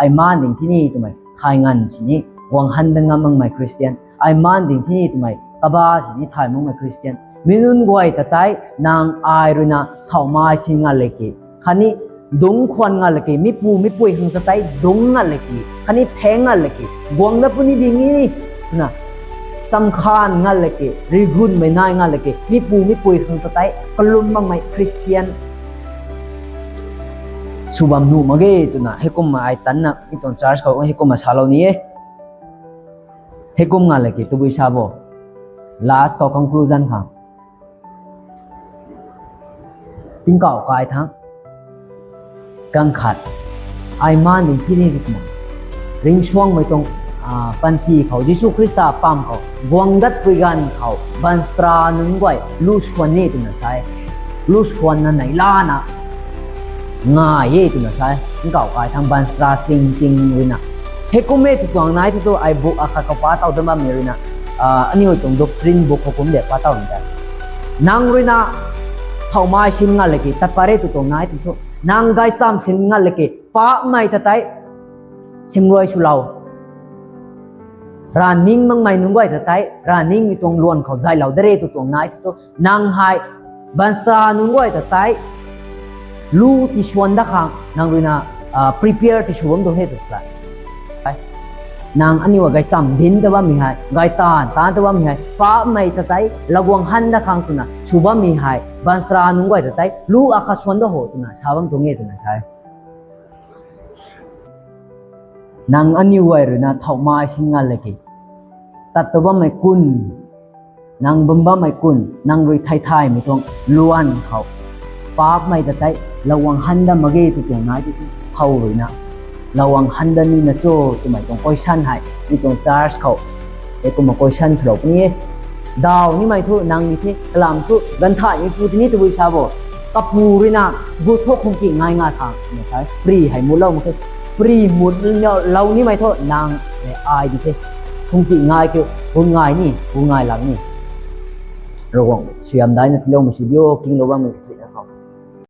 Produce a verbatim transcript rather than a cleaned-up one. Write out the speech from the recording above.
Ai maan ding thini twmei thay nganv sini guang han dat ngam makmei Christian. Ai maan ding thini twmei kaba sini thay makmei Christian. Mi nunc guay ta tei nang ai ruina thau mai sin ngaleki, khatni dungc khwan ngaleki, mipu mipui khang ta tei dungc ngaleki, khatni pheng ngaleki, guang dat puni ding ni twna, samkhan ngaleki, rigunmei nai ngaleki, mipu mipui khang ta tei kalum makmei Christian sw bam nuh mak ge twna heikumna ai tanna mi tuang church khou heikumna salou ni e. Heikum ngaleki tabui sa bo. Last khou conclusion khang tingkauh kai thangc, kang khat, ai maan ding thini twna, ringcsuangmei tuang panty khou, Jisu Khrista pam khou guang datpui ganv khou baanchara nunc guay lu swan e twna sa e. Lu swanna neihlana ngai e twna sa e. Tingkauh kai thangc baanchara ching ching ruina, heikum e tw tuang nai thu tu ai book akhat khou pa taw dat bammei ruina, aniu tuang doctrine book khou kum de pa taw ni tei, nang ruina thau mai sin ngaleki tat pat re tw tuang nai thu tu, nang gaychamv sin ngaleki, paapcmei ta tei simruai swlou, rav ning makmei nunc guay ta tei rav ningmei tuang luan khou zaylou dat re tw tuang nai thu tu, nang hei baanchara nunc guay ta tei lu tiswan dat khang nang ruina prepare tisw bam tuang the tw tei, nang aniu gaychamv dinc ta bammei hei, gay taanv taanc ta bammei hei, paapcmei ta tei laguang han dat khang twna sw bammei hei baanchara nunc guay ta tei lu akhat swan dat ho twna sa bam tuang e twna sa e. Nang aniu guay ruina thau mai sin ngaleki, tat ta bammei kun, nang bam bammei kun, nang rui thay thaymei tuang luan khou paapcmei ta tei laguang han dat mak ge tw tuang nai thu tu, thow ruina laguang han dat nina cho twmei tuang question hei mi tuang church khou heikumna question swlou puni e. Daw nimei thu nang ni the, kalam thu ganv thaymei pu tini tabui sa bo. Kapu ruina gu thu khungki ngai ngai khang twna sa e. Free hei mutlou mak the. Free mutlou nimei thu nang le ai di the. Khungki ngai kiu, gu ngai ni, gu ngai lak ni. Ravguangc suaihiam daina tiiloumei sw diu, kinglou bammei